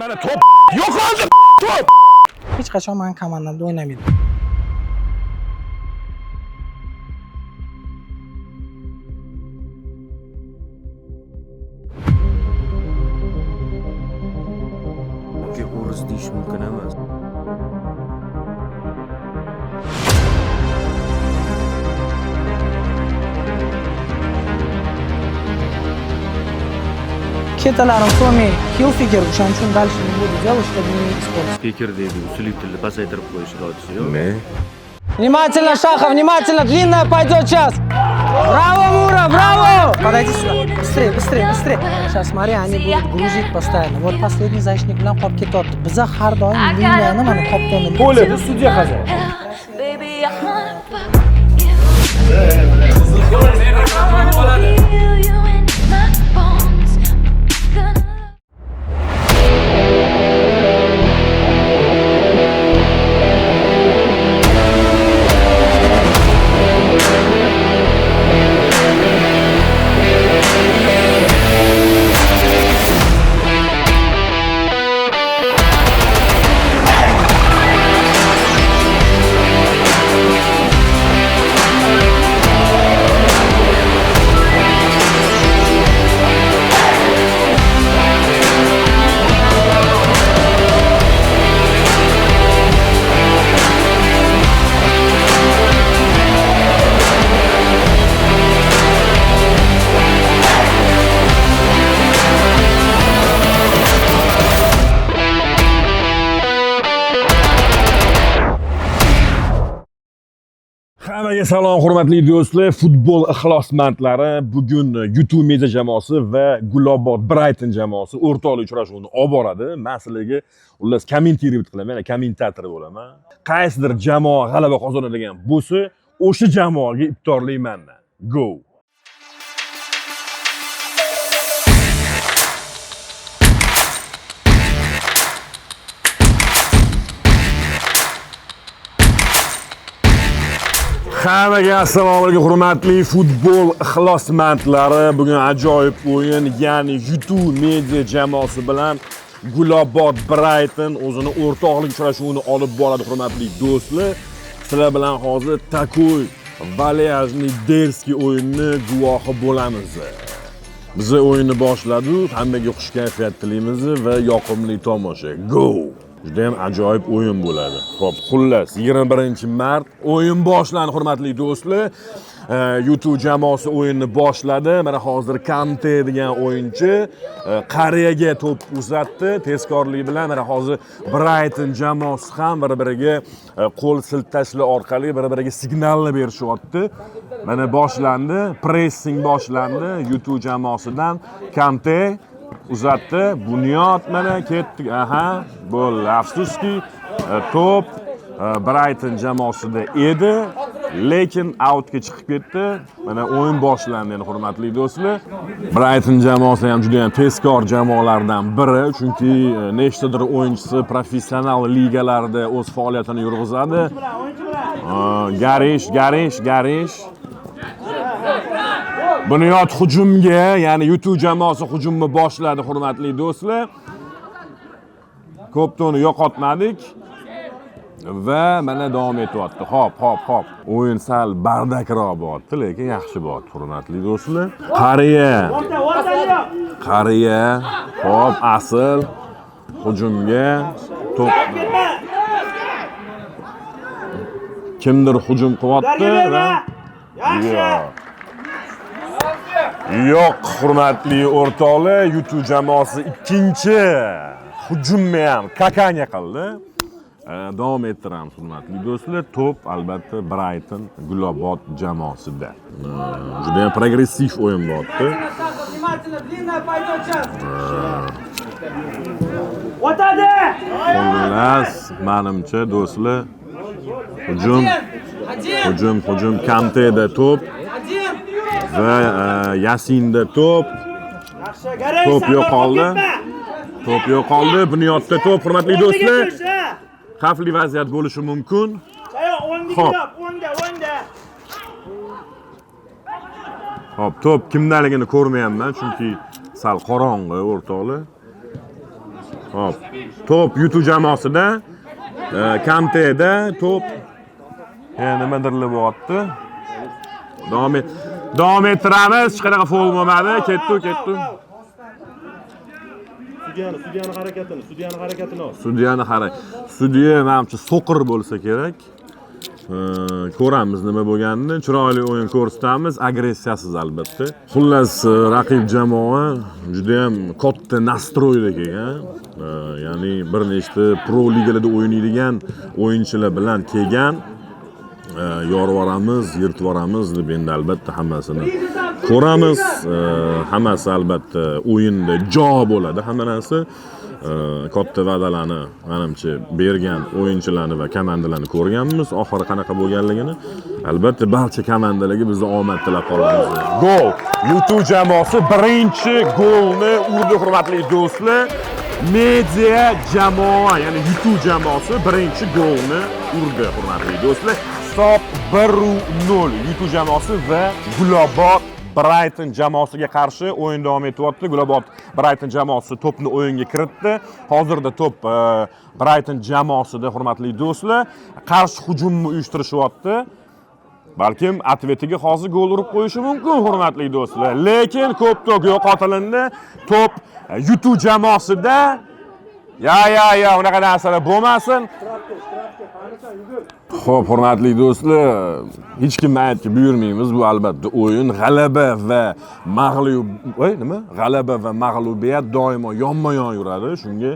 Mana to'p yo'qoldi, to'p. Hech qachon mani komandamda o'ynamaydi. O'ris deyish mumkin emas. Ketalarim Tommy Hilfiger, o'shaning uchun дальше не буду делать, чтобы не испортить. Speaker deydi, усилитель ni pasaytirib qo'yish ilojisi yo'q. Ne? Внимательно, Шаха, внимательно, длинная пойдет сейчас. Браво, Мура, браво! Подойди сюда, быстрее, быстрее, быстрее. Сейчас, смотри, они будут грузить постоянно. Вот последний защитник bilan qolib ketyapti. Biza har doim liniyani mana qoptonni Поле, судья hozir. Baby, I wanna fuck you. I wanna feel you in my bones. Gonna Hammaga salom, hurmatli do'stlar, futbol ixlosmandlari. Bugun YouTube Media jamoasi va Gulobod Brighton jamoasi o'rtoqlik uchrashuvini olib boradi. Men sizlarga xullas kommentirovat qilaman, ya'ni kommentator bo'laman. Qaysidir jamoa g'alaba qozonadigan bo'lsa, o'sha jamoaga ibtorlayman. Go! Hammaga assalomu alaykum, hurmatli futbol ixlosmandlari. Bugun ajoyib o'yin, ya'ni YouTube Media jamoasi bilan Gulobod Brighton o'zini o'rtoqlik uchrashuvini olib boradi, hurmatli do'stlar. Sizlar bilan hozir такой вальяжный дерзкий o'yinni guvohi bo'lamiz. Biz o'yinni boshladik, hammaga xush kayfiyat tilaymiz va yoqimli tomosha. Go! Juda ham ajoyib o'yin bo'ladi. Xo'p, xullas, 21-mart o'yin boshlandi, hurmatli do'stlar. YouTube jamoasi o'yinni boshladi. Mana hozir Kante degan o'yinchi qariyaga to'p uzatdi tezkorlik bilan. Mana hozir Brighton jamoasi ham bir-biriga qo'l siltashlar orqali bir-biriga signalni berishyapti. Mana boshlandi, pressing boshlandi YouTube jamoasidan. Kante uzatdi. Bunyod mana ketdi. Aha, bo'ldi. Afsuski, to'p Brighton jamoasida edi, lekin outga chiqib ketdi. Mana o'yin boshlandi endi, hurmatli do'stlar. Brighton jamoasi ham juda ham tezkor jamoalardan biri, chunki nechtadir o'yinchisi professional ligalarda o'z faoliyatini yurg'izadi. Garish, Garish, Garish. Bunyod hujumga, ya'ni YouTube jamoasi hujumni boshladi, hurmatli do'stlar. Ko'p to'ni yo'qotmadik va mana davom etyapti. Hop, hop, hop. O'yin sal bardakroq bo'lyapti, lekin yaxshi bo'lyapti, hurmatli do'stlar. Qariya. Qariya. Hop, asl hujumga to'p. Kimdir hujum qilyapti va yo'q. Yo'q, hurmatli o'rtoqlar, YouTube jamoasi ikkinchi hujumni ham kakanya qildi. Davom ettiramiz, hurmatli do'stlar. To'p albatta Brighton Gulobod jamoasida. Juda ham progressiv o'yin bo'lyapti. Внимательно, длинная пойдет сейчас. O'tadi! Xullas, manimcha do'stlar, hujum, Один, hujum, hujum Kanteda to'p один. Va Yasinda to'p. Yaxshi, Garay, To'p Sardor, yo'qoldi. ketma. To'p yo'qoldi. Bunyodda to'p, hurmatli O'rtaga do'stlar. tush, ha. Xavfli vaziyat bo'lishi mumkin. Chayoq, o'ngga Xo'p. yop, o'ngga, o'ngga. Hop, to'p kimdaligini ko'rmayapman, chunki sal qorong'i, o'rtoqlar. Hop. To'p yutuv jamoasida, Kanteda to'p nimadirlar bo'lyapti. Davom ettiramiz. Hech qanaqa foul bo'lmadi. Ketdi, ketdi. Sudyani harakatini, sudyani harakatini ol. Sudyani Sudya menimcha so'qir bo'lsa kerak. Ko'ramiz nima bo'lganini. Chiroyli o'yin ko'rsatamiz, agressiyasiz albatta. Xullas, raqib jamoa juda ham katta nastroyda kelgan. Ya'ni bir nechta pro ligalarda o'ynaydigan o'yinchilar bilan kelgan. Yorvoramiz, yirtvoramiz deb endi albatta hammasini ko'ramiz. Hammasi albatta o'yinda jo bo'ladi, hamma narsa. Katta va'dalarni menimcha bergan o'yinchilarni va komandalarni ko'rganmiz. Oxiri qanaqa bo'lganligini albatta barcha komandalarga biz omad tilab qolamiz. Gol! Yutuv jamoasi birinchi golni urdi, hurmatli do'stlar. Media jamoa, ya'ni yutuv jamoasi birinchi golni urdi, hurmatli do'stlar. Hisob 1-0 yutuv jamoasi va Gulobod Brighton jamoasiga qarshi o'yin davom etyapti. Gulobod Brighton jamoasi to'pni o'yinga kiritdi. Hozirda to'p Brighton jamoasida, hurmatli do'stlar, qarshi hujumni uyushtirishyapti. Balkim atvetiga hozir gol urib qo'yishi mumkin, hurmatli do'stlar. Lekin ko'p to'p yo'qotilindi. To'p yutuv jamoasida. Ya, unaqa narsalar bo'lmasin. Xo'p, hurmatli do'stlar, hech kimni aybga buyurmaymiz. Bu albatta o'yin, g'alaba va mag'lub, voy, nima? G'alaba va mag'lubiyat doimo yonma-yon yuradi. Shunga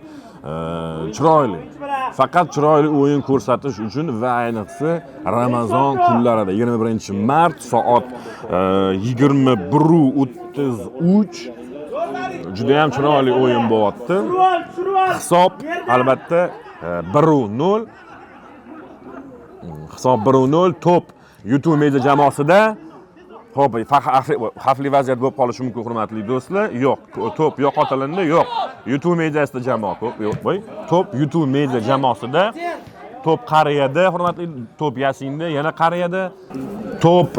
chiroyli, faqat chiroyli o'yin ko'rsatish uchun va ayniqsa Ramazon kunlarida 21-mart soat 21:33 juda ham chiroyli o'yin bo'lyapti. Hisob albatta 1-0. Hisob 1-0. To'p Yutuv Media jamoasida. Xo'p, xavfli vaziyat bo'lib qolishi mumkin, hurmatli do'stlar. Yo'q, to'p yo'qotilindi. Yo'q. Yutuv Mediasida jamoa ko'p. Yo'q, voy. To'p Yutuv Media jamoasida. To'p Qariyada, hurmatli, to'p Yasinda, yana Qariyada. To'p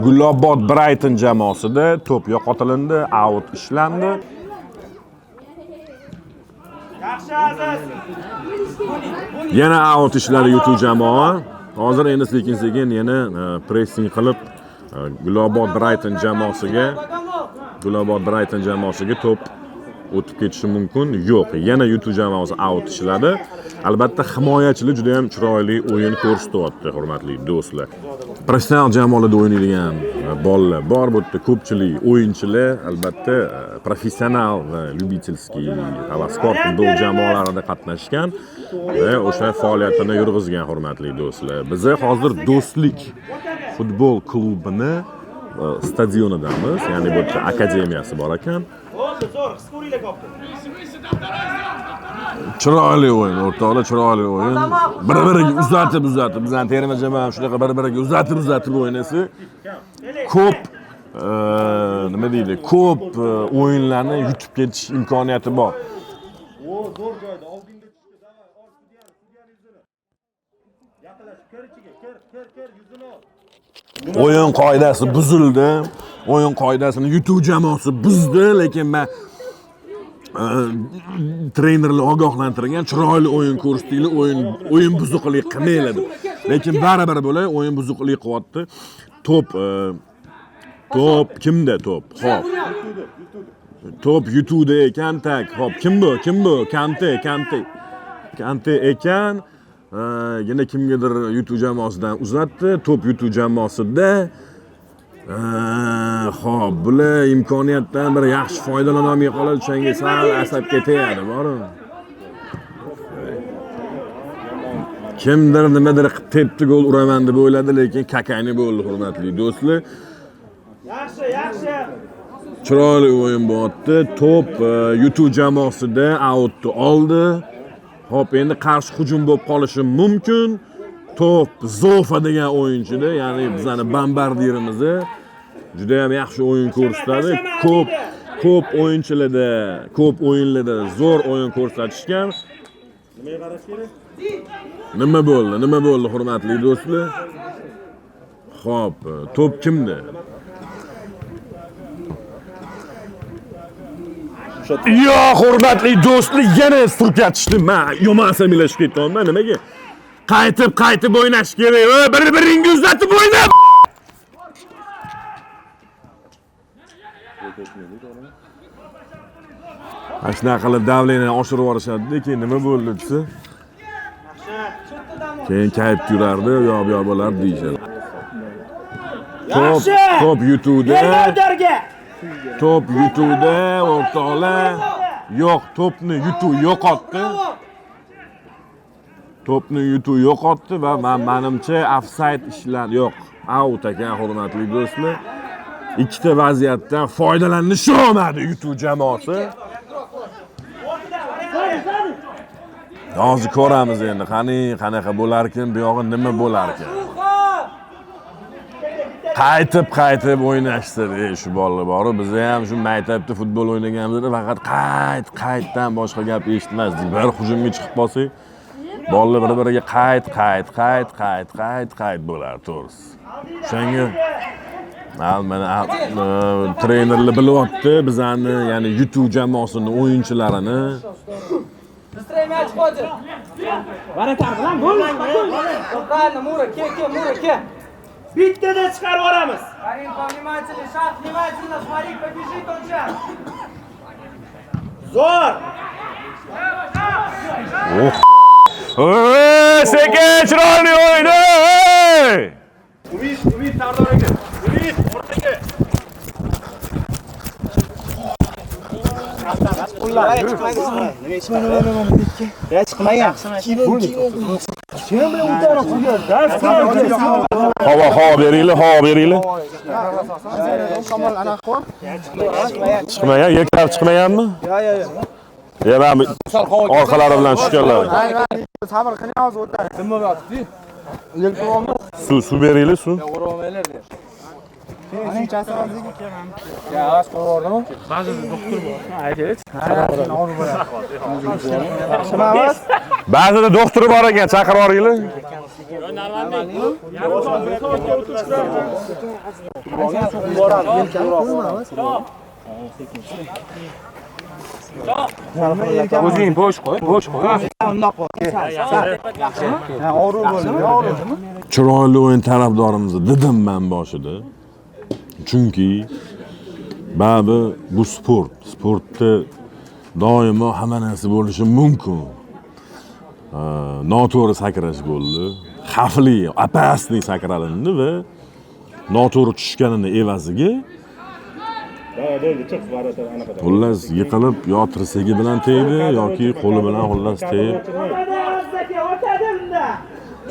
Gulobod Brighton jamoasida. To'p yo'qotilindi, out ishlandi. Yaxshi Aziz. Yana out ishladi yutuv jamoa. Hozir endi sekin-sekin yana pressing qilib Gulobod Brighton jamoasiga to'p o'tib ketishi mumkin. Yo'q, yana yutuv jamoasi out ishladi. Albatta himoyachilar juda ham chiroyli o'yin ko'rsatyapti, hurmatli do'stlar. Professional jamoalarda o'ynaydigan bolalar bor bu yerda, ko'pchilik o'yinchilar albatta professional va любительский havaskor futbol jamoalarida qatnashgan va o'sha faoliyatini yurg'izgan, hurmatli do'stlar. Biz hozir Do'stlik futbol klubini stadionidamiz, ya'ni bu yerda akademiyasi bor ekan. Bo'ldi, zo'r, his ko'ringlar kopni. Chiroyli o'yin, o'rtoqlar, chiroyli o'yin. Bir-biriga uzatib, bizning terma jamoa ham shunaqa bir-biriga uzatib o'ynasa, ko'p nima deydi, ko'p o'yinlarni yutib ketish imkoniyati bor. O, zo'r joyda, oldinga tushdi, davay, ol sudyani yuzini. Yaqinlashib, kir ichiga, kir, yuzini ol. O'yin qoidasi buzildi. O'yin qoidasini yutuv jamoasi buzdi, lekin men trenerlar ogohlantirgan, chiroyli o'yin ko'rsatdinglar, o'yin buzuqlik qilmanglar deb. Lekin baribir bular o'yin buzuqlik qilyapti. To'p to'p kimda to'p? Xo'p. To'p yutuvda ekan, tak. Xo'p, kim bu? Kim bu? Kante. Kante ekan. Yana kimgadir yutuv jamoasidan uzatdi. To'p yutuv jamoasida. Xo'p, bular imkoniyatdan bir yaxshi foydalana olmay qoladi, o'shanga sal asab ketayadi, bormi? Kimdir nimadir qilib tepdi, gol uraman deb o'yladi, lekin kakani bo'ldi, hurmatli do'stlar. Yaxshi, yaxshi. Chiroyli o'yin bo'lyapti. To'p yutuv jamoasida outni oldi. Xo'p, endi qarshi hujum bo'lib qolishi mumkin. To'p Zofa degan o'yinchida, ya'ni bizning bombardirimizni juda ham yaxshi o'yin ko'rsatadi. Ko'p o'yinchilarda, ko'p o'yinlarda zo'r o'yin ko'rsatishgan. Nimaga qarash kerak? Nima bo'ldi? Nima bo'ldi, hurmatli do'stlar? Xo'p, to'p kimda? Yo, hurmatli do'stlar, yana surkatishdi. Men yomon asabiylashib ketganman. Nimaga? Qaytib qaytib o'ynash kerak. Bir-biringni uzatib o'yna. Mana shunaqa qilib davleniyani oshirib yuborishadi, keyin nima bo'ldi desa, keyin kayf yurardi, u yoq bu yoq bo'lardi deyishadi. Top yutuvdi. Top yutuvdi, o'rtoqlar. Yo'q, to'pni yutuv yo'qotdi. To'pni yutuv yo'qotdi va menimcha ofsayd ishlar yo'q. Out ekan, hurmatli do'stlar. Ikkita vaziyatdan foydalanish olmadi yutuv jamoasi. Hozir ko'ramiz endi, qani qanaqa bo'larkan, bu yog'i nima bo'larkan. Qaytib qaytib o'ynashdi shu bolalar bor. Biz ham shu maktabda futbol o'ynaganimizda faqat qayt qaytdan boshqa gap eshitmasdik. Bir hujumga chiqib qolsak, bolalar bir-biriga qayt qayt qayt qayt qayt qayt bo'lar, to'g'risi. O'shanga mana trenerlar bilyapti bizani, ya'ni yutuv jamoasining o'yinchilarini. Быстрее мяч ходит. Ворота bilan gol. Правильно, Мура, ke, ke, Мура, ke. Bittada chiqarib yuboramiz. Карим, повнимательнее, Шах, внимательно, смотри, побежит он сейчас. Zo'r. Oh. Ey, sekin chiroyli o'yna. Umid, Umid Sardor aka. Umid, o'rtaga. Havo, havo beringlar, havo beringlar. Chiqmagan, yerkab chiqmaganmi? Yo'q, yo'q, yo'q. Ya men orqalari bilan tushganlar. Sabr qiling, hozir o'tadi. Nima bo'lyapti? Suv, suv beringlar, suv. Ba'zida doktori bor ekan, chaqirib yuboringlar. O'zing bo'sh qo'y, bo'sh qo'y. Og'riq bo'ldi, og'riqmi? Chiroyli o'yin tarafdorimiz dedim men boshida. Chunki ba'zi bu sport, sportda doimo hamma narsa bo'lishi mumkin. Noto'g'ri sakrash bo'ldi. Xavfli, opasniy sakralindi va noto'g'ri tushganini evaziga xullas yiqilib yo tirsagi bilan tegdi yoki qo'li bilan xullas tegib.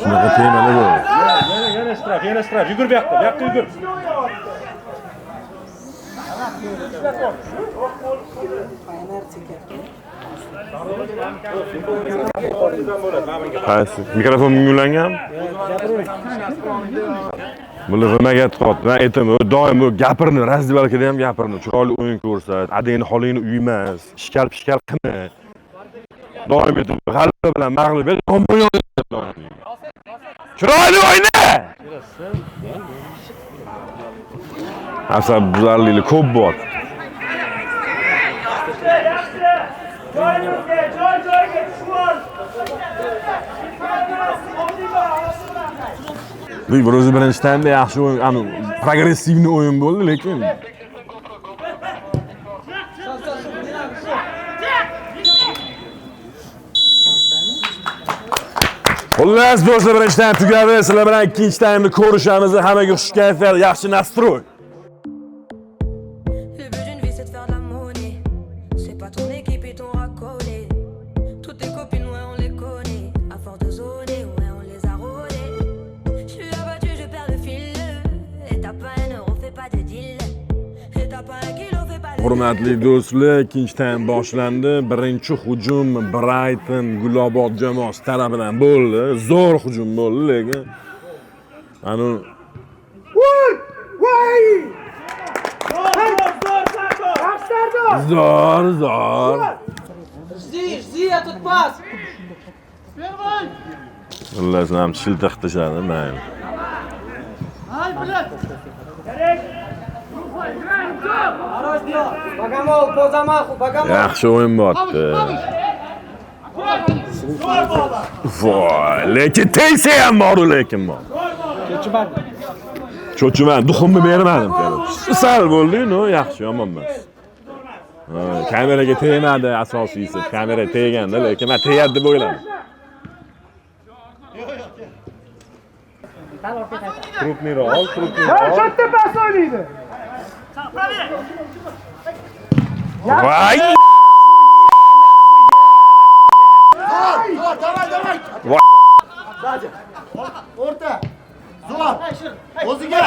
Shunaqa temalar bo'ldi. Yana shtraf, yana shtraf. Yugur bu yoqqa, bu yoqqa yugur. Qaysi? Mikrofon ulangan? Bular nimaga tiqyapti? Men aytaman, doim u gapirni, razdivalkada ham gapirni, chiroyli o'yin ko'rsat, adangni holingni uymas, ishkal pishkal qilma. Doim aytaman, g'alaba bilan mag'lubiyat yonma-yon. Chiroyli o'yna! Asabbuzarliklar ko'p bo'lyapti. Bir o'zi birinchi taymda yaxshi o'yin, progressivniy o'yin bo'ldi, lekin xullas do'stlar, birinchi taym tugadi. Sizlar bilan ikkinchi taymni ko'rishamiz. Hammaga xush kayfiyat, yaxshi nastroy. Hurmatli do'stlar, ikkinchi taym boshlandi. Birinchi hujum Brighton Gulobod jamoasi tarafidan bo'ldi. Zo'r hujum bo'ldi, lekin anu zo'r zo'r. Жди, жди этот пас. Xullas, ham shiltiqtishadi, mayli. Bogomol по замаху, Bogomol. Yaxshi o'yin bo'pti. Voy, lekin tegsa ham bor, lekin bor. Cho'chiman, duximni bermadim. Sal bo'ldi, no, yaxshi, yomon emas. Kameraga tegmadi asosiysi. Kamera teganda, lekin men tegadi deb o'yladim. Krupniroq ol, krupniroq. Cho'tda pas o'ynaydi. Voy! Давай, давай. Voy! O'rta. Zo'r. O'ziga.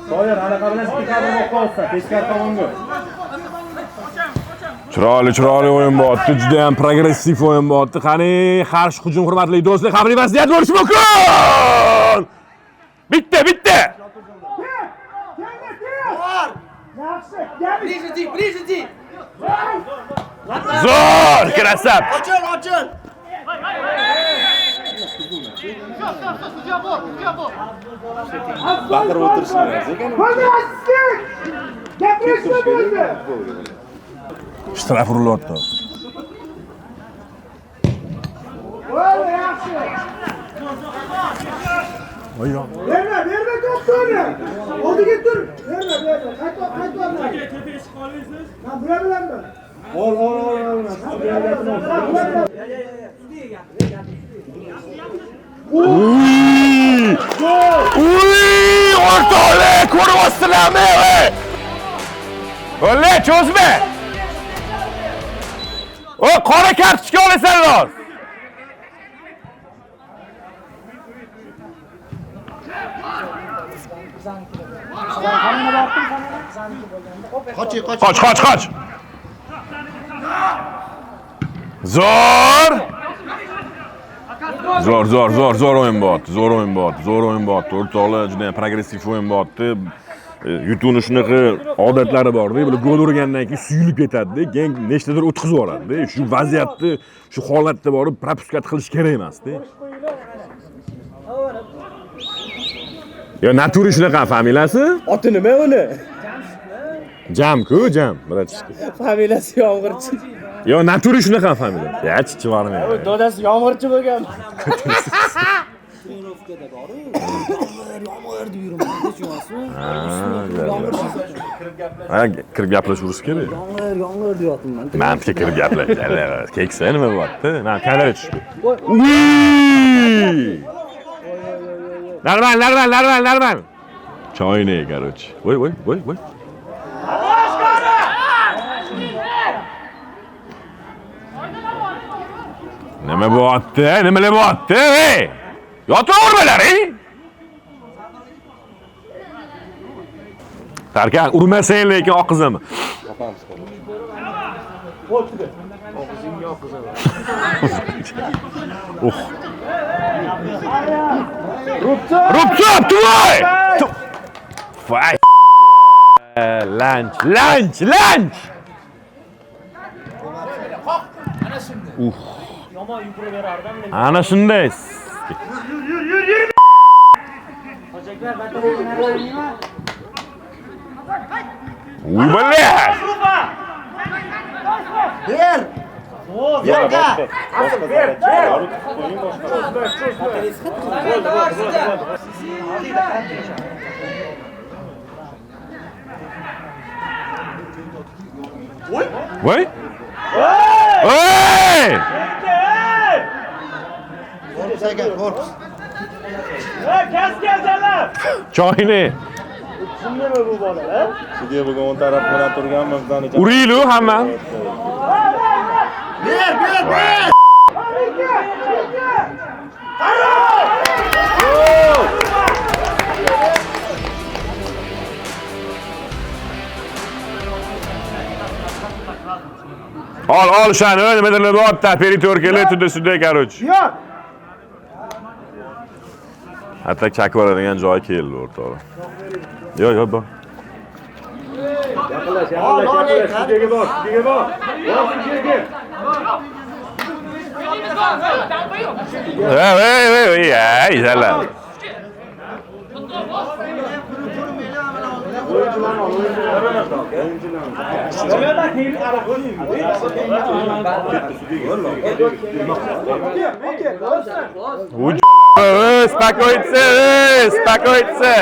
Toyir, anaqa bilan teskari qo'ysa, teskari tomonga. Chiroyli, chiroyli o'yin bo'lyapti. Juda ham progressiv o'yin bo'lyapti. Qani, qarshi hujum hurmatli do'stlar, xavfli vaziyat bo'lishi mumkin. Bitta, bitta. Ближе, Ди, ближе, Ди. Zo'r, krasab. Ochil, ochil. Baqirib o'tirishni ekan. Bo'ldi, azizlik. Gaplashma bo'ldi. Shtraf urilyapti. Bo'ldi, yaxshi. Berma, berma to'pni. Oldiga tur. Berma, berma. Qaytib, qaytib. Tepaga chiqib olasiz. Men bular bilanman. Ol, ol, ol, ol. Uy! Uy! O'rtoqlar, ko'ryapsizlarmi? O'le, cho'zma. O, qora kartochka olasanlar. Qoch, qoch. Qoch, qoch, qoch. Zo'r! Zo'r, zo'r, zo'r, zo'r o'yin bo'lyapti. Zo'r o'yin bo'lyapti. Zo'r o'yin bo'lyapti. O'rtoqlar, juda ham progressiv o'yin bo'lyapti. Yutuni shunaqa odatlari bor-da, bular gol urgandan keyin suyulib ketadi-da, keyin nechtadir o'tkazib yuboradi-da. Shu vaziyatni, shu holatda borib propuskat qilish kerak emas-da. Yo, naturi shunaqa familiyasi? Oti nima uni? Jam-ku, Jam, bratishka. Familiyasi yomg'irchi. Yo, naturi shunaqa familiya. Ya, chichib yubormayman. Dodasi yomg'irchi bo'lgan. Trenirovkada bor-ku. Yomg'ir, yomg'ir deb yuribman, tushunasizmi? Ha, kirib gaplashaverish kerak. Yomg'ir, yomg'ir deyapman. Men kirib gaplash. Keksa nima bo'lyapti? Men kamera tushdi. Uy! Normal, normal, normal, normal. Choyni, короче. Voy, voy, voy, voy. Nima bo'lyapti? Nimalar bo'lyapti? Ey! Yotavermalar, ey! Tarkan, urmasang lekin oqizaman. Uh. Rubtsov, твой! Voy! Lunch, lunch, lunch! Uh. Ana shunday. Uy, бля! Ber. Yerga. Voy! Voy! Korpus ekan, korpus. Choyni. Sudya bugun o'ng taraf bilan turganmi bizani? Uriylu hamma. Ber, ber, ber. Ol, ol shani, nimadir bo'lyapti, operatorkalar tunda-sunda, короче. Yo'q. Hatto chakib yuboradigan joyi keldi o'rtoqlar. Yo'q, yo'q, bor. Yaqinlash, yaqinlash, yaqinlash. Sudyaga bor, sudyaga bor. Bor sudyaga. Ey, ey, ey, ey, jalab. Успокоиться, успокоиться.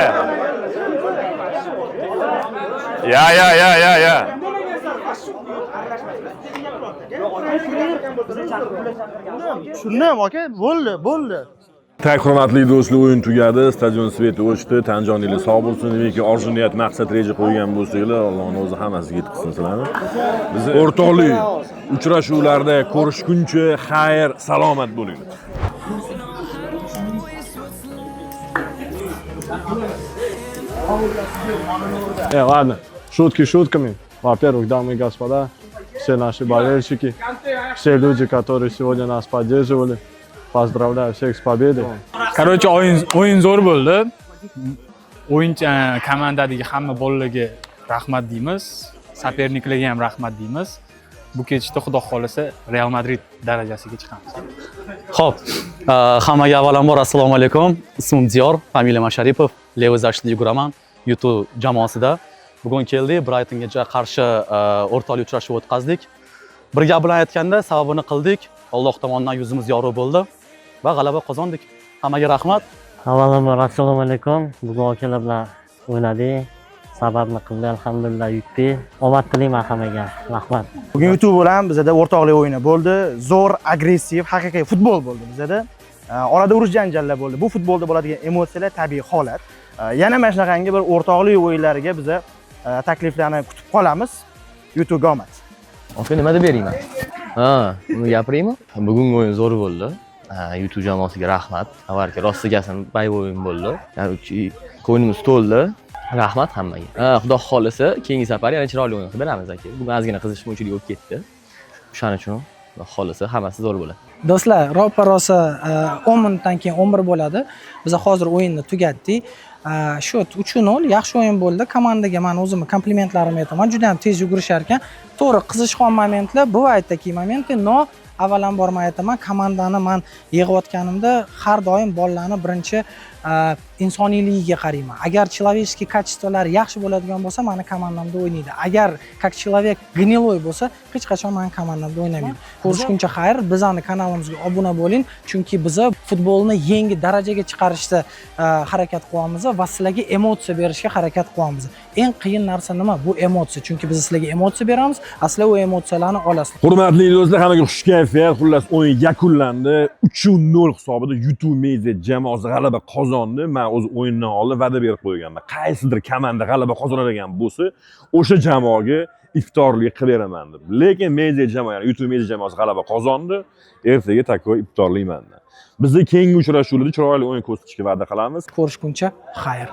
Ya, ya, ya, ya, ya. Tushundim, aka, bo'ldi, bo'ldi. Tak, hurmatli do'stlar, o'yin tugadi, stadion sveti o'chdi, tan joninglar sog' bo'lsin. Nimaki orzu niyat, maqsad, reja qo'ygan bo'lsanglar, Allohning o'zi hammasiga yetkazsin sizlarni. Biz o'rtoqlik uchrashuvlarda ko'rishguncha xayr, salomat bo'linglar. Ладно, шутки шутками. Во-первых, дамы и господа, все наши болельщики, все люди, которые сегодня нас поддерживали, поздравляю всех с победой. Короче, o'yin zo'r bo'ldi. O'yinchi komandadagi hamma bolalarga rahmat deymiz, soperniklarga ham rahmat deymiz. Bu ketishda Xudo xolasa Real Madrid darajasiga chiqamiz. Xo'p, hammaga avvalambor assalomu alaykum. Ismim Diyor, familiyam Sharipov, левый защитник yuguraman YouTube jamoasida. Bugun keldik, Brightonga qarshi o'rtoqlik uchrashuv o'tkazdik. Bir gap bilan aytganda sababini qildik. Alloh tomonidan yuzimiz yorug' bo'ldi va g'alaba qozondik. Hammaga rahmat. Avvalambor assalomu alaykum. Bugun akalar bilan o'ynadik. Sababni qildik, alhamdulillah yutdik. Omad tilayman hammaga. Rahmat. Bugun YouTube bilan bizda o'rtoqlik o'yini bo'ldi. Zo'r, agressiv, haqiqiy futbol bo'ldi bizda. Orada urush janjallar bo'ldi. Bu futbolda bo'ladigan emotsiyalar tabiiy holat. Yana mana shunaqangi bir o'rtoqlik o'yinlariga biza takliflarni kutib qolamiz. YouTube omad. Aka, nima deb berayman? Ha, uni gapiraymi? Bugungi o'yin zo'r bo'ldi. YouTube jamoasiga rahmat. Avvalgi rostigasin bay o'yin bo'ldi. Ya'ni ko'nglimiz to'ldi. Rahmat hammaga. Ha, Xudo xolasa keyingi safar yana chiroyli o'yin qilib beramiz aka. Bugun ozgina qizishmovchilik bo'lib ketdi. O'shaning uchun Xudo xolasa hammasi zo'r bo'ladi. Do'stlar, ro'pa-rosa 10 minutdan keyin 11 bo'ladi. Biz hozir o'yinni tugatdik. Счет 3-0 yaxshi o'yin bo'ldi. Komandaga men o'zimni komplimentlarimni aytaman. Juda ham tez yugurishar ekan. To'g'ri, qizishqon momentlar, бывает такие моменты, но avvalambor men aytaman, komandani men yig'ayotganimda har doim bolalarni birinchi insoniyligiga qarayman. Agar человеческий качестволari yaxshi bo'ladigan bo'lsa, meni komandamda o'ynaydi. Agar как человек гнилой bo'lsa, hech qachon meni komandamda o'ynamaydi. Ko'rishguncha xayr, bizning kanalimizga obuna bo'ling, chunki biz futbolni yangi darajaga chiqarishda harakat qilyapmiz va sizlarga emotsiya berishga harakat qilyapmiz. Eng qiyin narsa nima? Bu emotsiya. Chunki biz sizlarga emotsiya beramiz, sizlar u emotsiyalarni olasiz. Hurmatli do'stlar, hammaga xush kayfiyat. Xullas, o'yin yakunlandi. 3-0 hisobida YouTube Media jamoasi g'alaba qozondi. Men o'z o'yindan oldin va'da berib qo'yganman. Qaysidir komanda g'alaba qozonadigan bo'lsa, o'sha jamoaga iftorlik qilib beraman deb. Lekin media jamoa, ya'ni YouTube Media jamoasi g'alaba qozondi. Ertaga takoy iftorlayman. Bizni keyingi uchrashuvlarda chiroyli o'yin ko'rsatishga va'da qilamiz. Ko'rishguncha xayr.